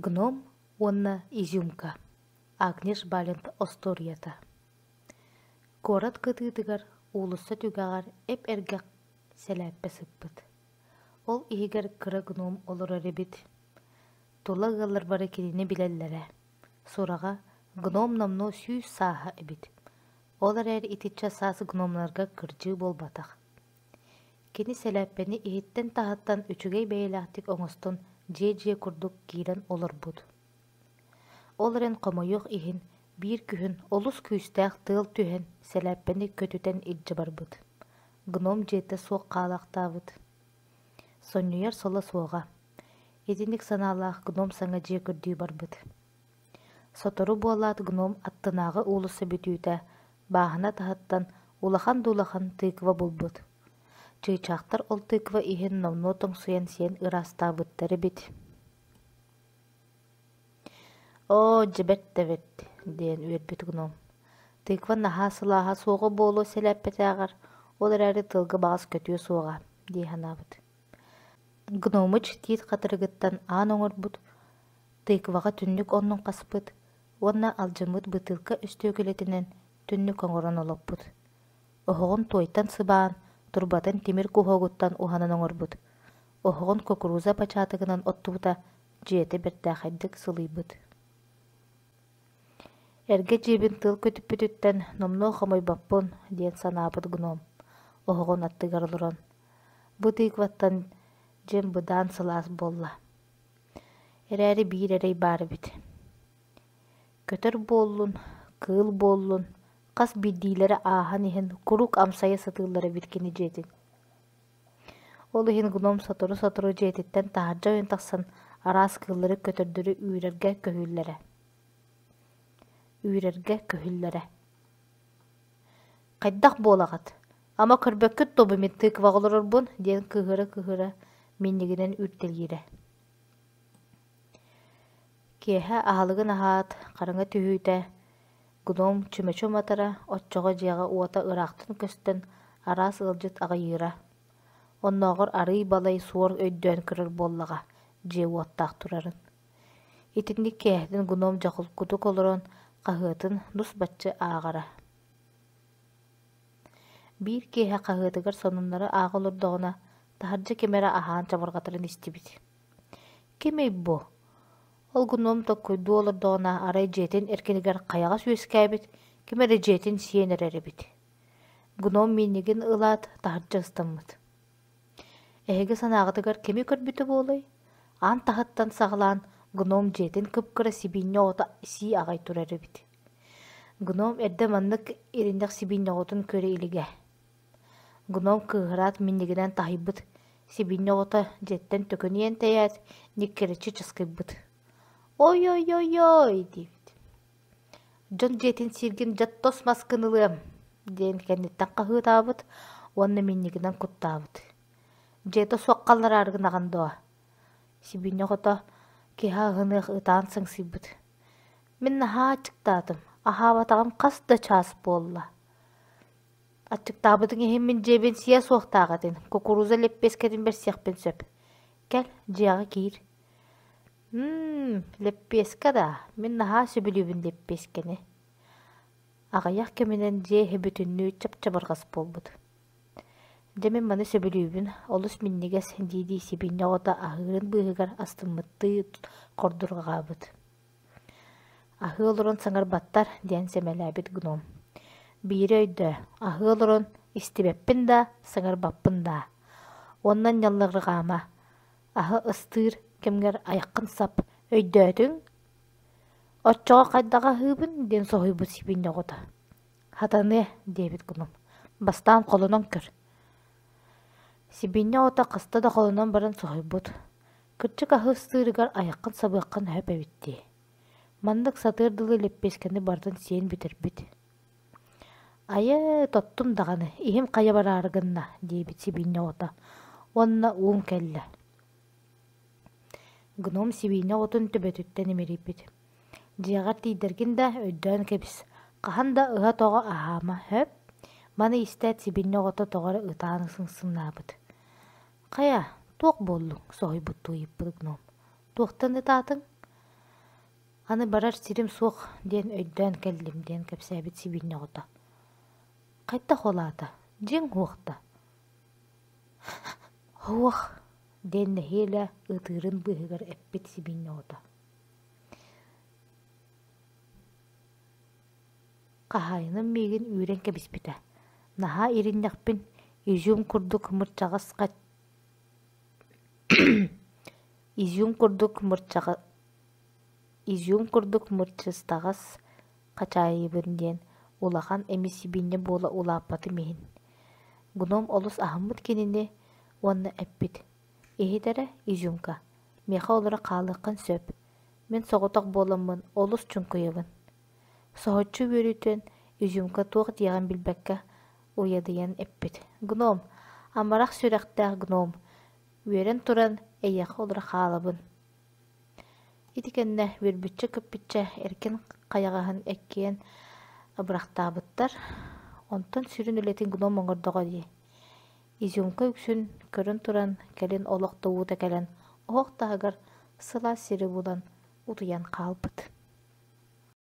Гном уонна изюмка Агнеш Балент остуоруйата Куорат кытыытыгар уулусса түгэҕэр эп-эргэ сэлээппэ сыппыт. Ол иһигэр кыра гном олорор эбит. Тула ыаллар бары кинини билэллэрэ. Сураҕа, гном номнуо 100 сааһа эбит. Ол эрээри итиччэ саас гномнарга кырдьыы буолбатах. Кини сэлээппэни иһиттэн-таһыттан үчүгэй бэйэлээхтик оҥостон дьиэ-дьиэ курдук киирэн олорбут. Ол эрэн хомойуох иһин, биир күһүн олус күүстээх тыал түһэн сэлээппэни көтүтэн илдьэ барбыт. Гном дьиэтэ суох хаалаахтаабыт. Сонньуйар соло суоҕа. Итинник санаалаах гном саҥа дьиэ көрдүү барбыт. Сотору буолаат гном аттынааҕы уулусса бүтүүтэ бааһына таһыттан улахан да улахан тыква булбут. Чыычаахтар ол тыква иһин номнуо тоҥсуйан сиэн ыраастаабыттар эбит. «Оо, дьэ бэрт да эбит» диэн үөрбүт гном. «Тыква наһаа сылааһа суоҕа буолуо сэлээппэтээҕэр, ол эрээри тыалга баҕас көтүө суоҕа» дии санаабыт. Гномыч тиит хатырыгыттан аан оҥорбут, тыкваҕа түннүк оннун хаспыт уонна алдьаммыт бытыылка өстүөкүлэтинэн түннүк оҥорон олоппут. Оһоҕун туойтан сыбаан, турбатын тимир куһуогуттан уһанан оҥорбут. Оһоҕун кукуруза бачаатыгынан оттубута дьиэтэ бэртээхэйдик сылыйбыт. Эргэ дьиэбин тыал көтүппүтүттэн номнуо хомойбоппун диэн санаабыт гном, оһоҕун аттыгар олорон, бу тыкваттан дьиэм быдаан сылаас буолла. Эрээри биир эрэй баар эбит. Көтөр буоллун, кыыл буоллун, хас биирдиилэрэ ааһан иһэн куруук амсайа сатыыллар эбит кини дьиэтин. Ол иһин гном сотору-сотору дьиэтиттэн таһырдьа ойон тахсан араас кыыллары, көтөрдөрү үүрэргэ көһүүллэрэ. Үүрэргэ көһүллэрэ. «Хайдах буолаҕыт? Ама көрбөккүт дуо бу мин тыкваҕа олорорбун?» диэн кыыһыра-кыыһыра минньигинэн үүртэлиирэ. Киэһэ аһылыгын аһаат, хараҥа түһүүтэ гном чүмэчи уматара, оччоҕо дьиэҕэ уота ыраахтан көстөн араас ыалдьыт аҕыйыыра. Оннооҕор арыый балай суор өйдөөн көрөр буоллаҕа дьиэ уоттаах турарын. Итинник киэһэтин гном дьэ холкутук олорон хаһыатын нус-баччы ааҕара. Биир киэһэ хаһыатыгар сонуннары ааҕа олордоҕуна, таһырдьа ким эрэ аһаан чабырҕатарын истибит. Кимий бу? Ол гном толкуйдуу олордоҕуна, арай дьиэтин эркинигэр хайаҕас үөскээбит, ким эрэ дьиэтин сиэн эрэр эбит. Гном миинньигин ылаат, таһырдьа ыстаммыт. Эһиги санааҕытыгар кими көрбүтэ буолуой? Аан таһыттан саҕалаан гном дьиэтин кып-кыра сибиинньэ оҕото сии аҕай турар эбит. Гном эрдэ маннык ириннэх сибиинньэ оҕотун көрө илигэ. Гном кыыһыраат минньигинэн таһыйбыт, сибиинньэ оҕото дьиэттэн төкүнүйэн тэйээт, ньиккирэччи часкыйбыт. «Ой-ой-ой-ой!» диэбит. «Дьон дьиэтин сииргин дьэ тос маскын ылыам!» диэн кэнниттэн хаһыытаабыт уонна минньигинэн куттаабыт. «Дьиэтэ суох халлараары гынаҕын дуо?» Сибиинньэ оҕото киһи аһыныах ытаан сыҥсыйбыт. «Мин наһаа аччыктаатым, аһаабатаҕым хас да чаас буолла» Аччыктаабытыҥ иһин мин дьиэбин сиэ суохтаах этин, кукуруза лэппиэскэтин бэрсиэхпин сөп. Кэл, дьиэҕэ киир. Мм, лэппиэскэ даа, мин наһаа сөбүлүүбүн лэппиэскэни. Аҕыйах кэминэн дьиэ иһэ бүтүннүү чап-чабырҕас буолбут. Дьэ мин маны сөбүлүүбүн, олус минньигэс дии-дии сибиинньэ оҕото аһыырын быыһыгар астыммыттыы хордурҕаабыт. Аһыы олорон саҥарбаттар диэн сэмэлээбит гном. Биири өйдөө, аһыы олорон истибэппин да, саҥарбаппын даа. Уонна ньалларҕаама, аһы ыстыыр кэмҥэр айаххын сап, өйдөөтүҥ? Оччоҕо хайдах аһыыбын диэн соһуйбут сибиинньэ оҕото. Хатаныа, диэбит гном. Бастаан холонон көр. Сибиинньэ оҕото хаста да холонон баран соһуйбут. Кырдьык аһы ыстыырыгар айаххын сабыаххын сөп эбит дии. Маннык сатыар дылы лэппиэскэни барытын сиэн бүтэрбит. Айа, тоттум даҕаны, иһим хайа бараары гынна, диэбит сибиинньэ оҕото уонна уум кэллэ. Гном сибиинньэ оҕотун төбөтүттэн имэрийбит. Дьиэҕэр тиийдэргин да өйдөөн кэбис, хаһан да ыһа-тоҕо аһаама, сөп? Маны истээт сибиинньэ оҕото тоҕо эрэ ытаан сыҥсыҥнаабыт. Хайа, туох буоллуҥ? соһуйбуттуу ыйыппыт гном. Туохтан ытаатыҥ? Аны барар сирим суох диэн өйдөөн кэллим диэн кэпсээбит сибиинньэ оҕото. Хайдах ол аата, дьиҥ уох да? Уох диэн нэһиилэ ытыырын быыһыгар эппит сибиинньэ оҕото. Хаһаайыным миигин үүрэн кэбиспитэ. Наһаа иринньэхпин, изюм курдук мырчаҕас изюм курдук мырчаҕа изюм курдук мырчыстаҕас хачаайыбын диэн улахан эмис сибиинньэ буола улааппатым иһин. Гном олус аһыммыт кинини уонна эппит: «Иһит эрэ, изюмка, миэхэ олоро хаалыаххын сөп. Мин соҕотох буоламмын олус чуҥкуйабын». Соһуччу үөрүүтүн изюмка туох диэҕин билбэккэ уйадыйан эппит: «Гном, амарах сүрэхтээх гном, үөрэн туран эйиэхэ олоро хаалабын». Ити кэннэ үөрбүччэ-көппүччэ эркин хайаҕаһын эккиэн абырахтаабыттар, онтон сүрүн үлэтин гном оҥордоҕо дии. Изюмка үксүн көрөн туран, кэлин олох да уута кэлэн, оһох таһыгар сылаас сири булан утуйан хаалбыт.